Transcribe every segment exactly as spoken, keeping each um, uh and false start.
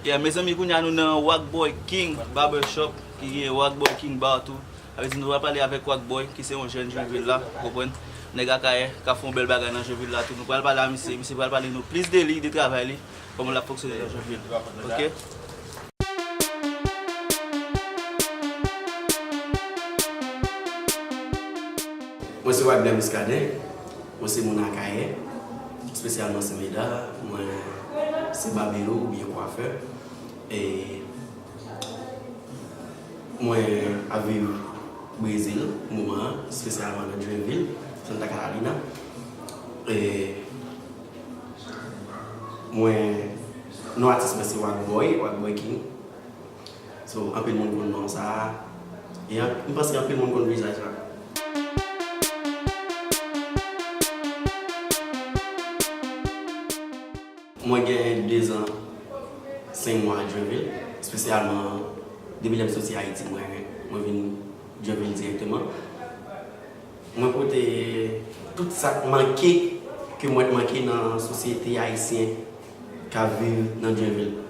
Yeah, mezanmi, kounye a nou nan Rockboy King Barbershop, ki gen Rockboy King Bar tou. Sa vle di nou pral pale avèk Rockboy, ki se yon jèn Joinville la, ou konprann? Nèg Akayè, k ap fè yon bèl bagay nan Joinville la tou. Nou pral pale a misye, misye pral pale nou plis de li, de travay li, kòman l ap fonksyone nan Joinville. Ok? Mwen se Wagner Muscadin, mwen se moun Akayè, espesyalman Senmeda, mwen se babero oubyen kwafè. E mwen ap viv Brezil pou moman an, espesyalman nan Joinville, Santa Catarina. E mwen, non atis mwen se Wagboy, Wagboy King. So, anpil moun konn non sa a. E an-, m panse anpil moun konn vizaj la. Mwen gen de zan, senk mwa Joinville, espesyalman depi lè m soti Ayiti, mwen, mwen vin Joinville dirèkteman. Mwen pote tout sa k manke, ke mwen t manke nan sosyete ayisyen k ap viv nan Joinville.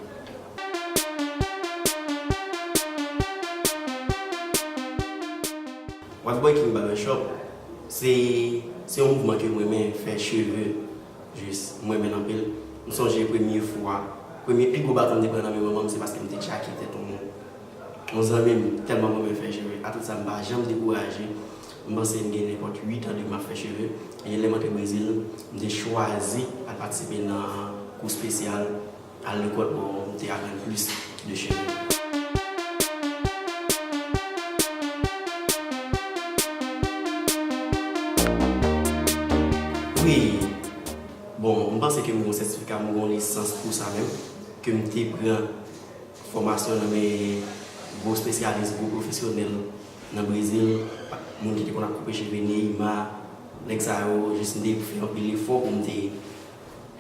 Wagboy King Barbershop, se, se yon mouvman ke m renmen fè cheve. Jis, m renmen l anpil. M sonje premye fwa, premye pi gwo baton m te pran nan men manman m, se paske m te tchake tèt yon, yon zanmi m, tèlman m renmen fè cheve. Atout sa, m pa janm dekouraje. M panse m gen nenpòt uit an depi m ap fè cheve. E lè m antre Brezil, m te chwazi al patisipe nan kou espesyal, al lekòl pou m te aprann plis de cheve. Wi, bon, m panse ke m gen yon sètifika, m gen yon lisans pou sa menm, ke m te pran fòmasyon nan men gwo espesyalis, gwo pwofesyonèl nan Brezil, moun ki te konn ap koupe cheve, Neymar, nèg sa yo, jis m te fè anpil efò pou m te,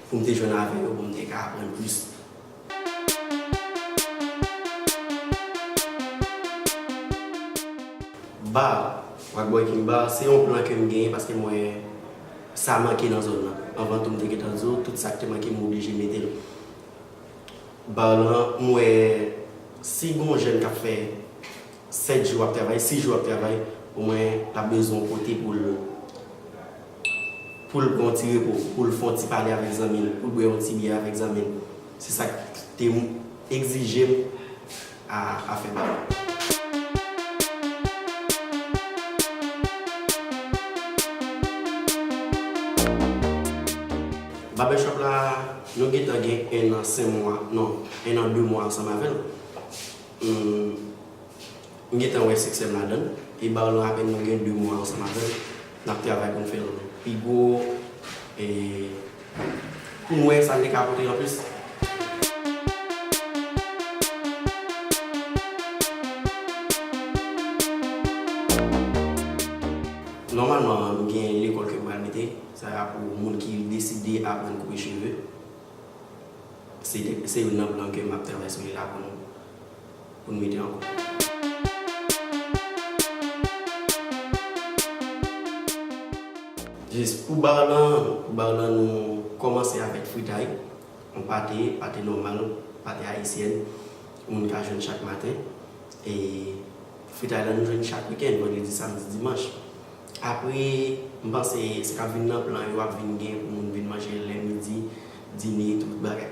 pou m te jwenn avè yo, pou m te ka aprann plis. Bar, Wagboy King Bar, se yon plan ke m genyen paske m wè sa manke nan zòn nan. Anvan tou, m te gentan di w, tout sa k te manke, m oblije mete l. Bar lan, m wè si gon jèn k ap fè sèt jou ap travay, sis jou ap travay, omwen l ap bezwen yon kote pou l, pou l pran yon ti repo, pou l fè yon ti pale avèk zanmi l, pou l bwè yon ti byè avèk zanmi l. Se sa k te egzije m a, a fè bar lan. Barbershop la, nou gentan gen en an senk mwa, non, en an de mwa ansanm avè l. Hmm, m gentan wè siksè m ladan l. E bar lan apèn nou gen de mwa ansanm avè l. N ap travay pou n fè l pi gwo. E pou n wè sa n te ka pote anplis. Nòmalman, m gen lekòl ke m pral mete. Sa a pou moun ki deside aprann koupe cheve. Se, se youn nan plan ke m ap travay sou li la pou nou, pou nou mete ankò. Jis pou bar lan, pou bar lan nou kòmanse avèk fritay, yon pate, pate nòmal, pate ayisyèn, moun ka jwenn chak maten. E fritay la nou jwenn chak wikenn, vandredi, samdi, dimanch. Apre, m panse sa k ap vin nan plan yo ap vin gen pou moun vin manje lè midi, dine, tout bagay.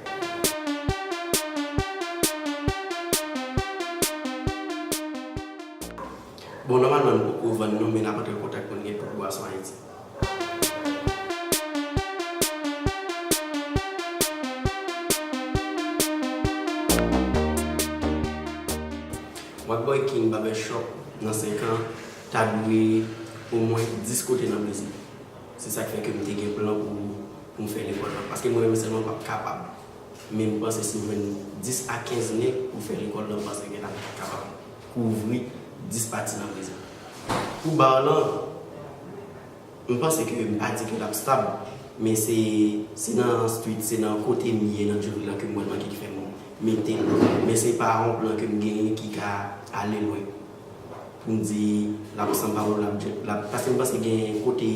Bon, nòmalman, nou poko vann non, men n ap antre an kontak pou n gen tout bwason Ayiti. Wagboy King Barbershop nan senk an ta dwe omwen dis kote nan Brezil. Se sa k fè ke m te gen plan pou, pou m fè lekòl lan. Paske mwen menm sèlman m p ap kapab. Men m panse si m jwenn dis a kenz nèg pou fè lekòl lan, m panse ke n ap kapab kouvri dis pati nan Brezil. Pou bar lan, m panse ke m pa di ke l ap stab, men se, se nan street, se nan kote m ye nan Joinville lan ke m wè l manke ki fè m mete l. Men se pa yon plan ke m genyen ki ka ale lwen. Pou m di l ap sanba w, l ap, l ap, paske m panse gen kote,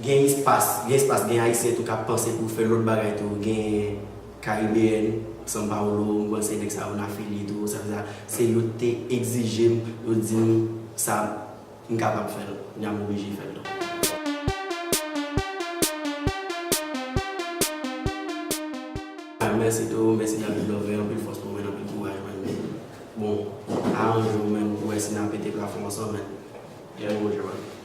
gen espas, gen espas, gen ayisyen tou k ap panse pou fè lòt bagay tou, gen karibeyèn, São Paulo, m panse nèg sa yo nan fili tou, sa vle di se yo te egzije m, yo di m sa m kapab fè l, kounya m oblije fè l tou. Mèsi tou, mèsi David Love, anpil fòs pou mwen, anpil kouraj mwen. Bon, aranje w menm pou wè si n a pete plafon ansanm, men. Yeah, bon, Jovan.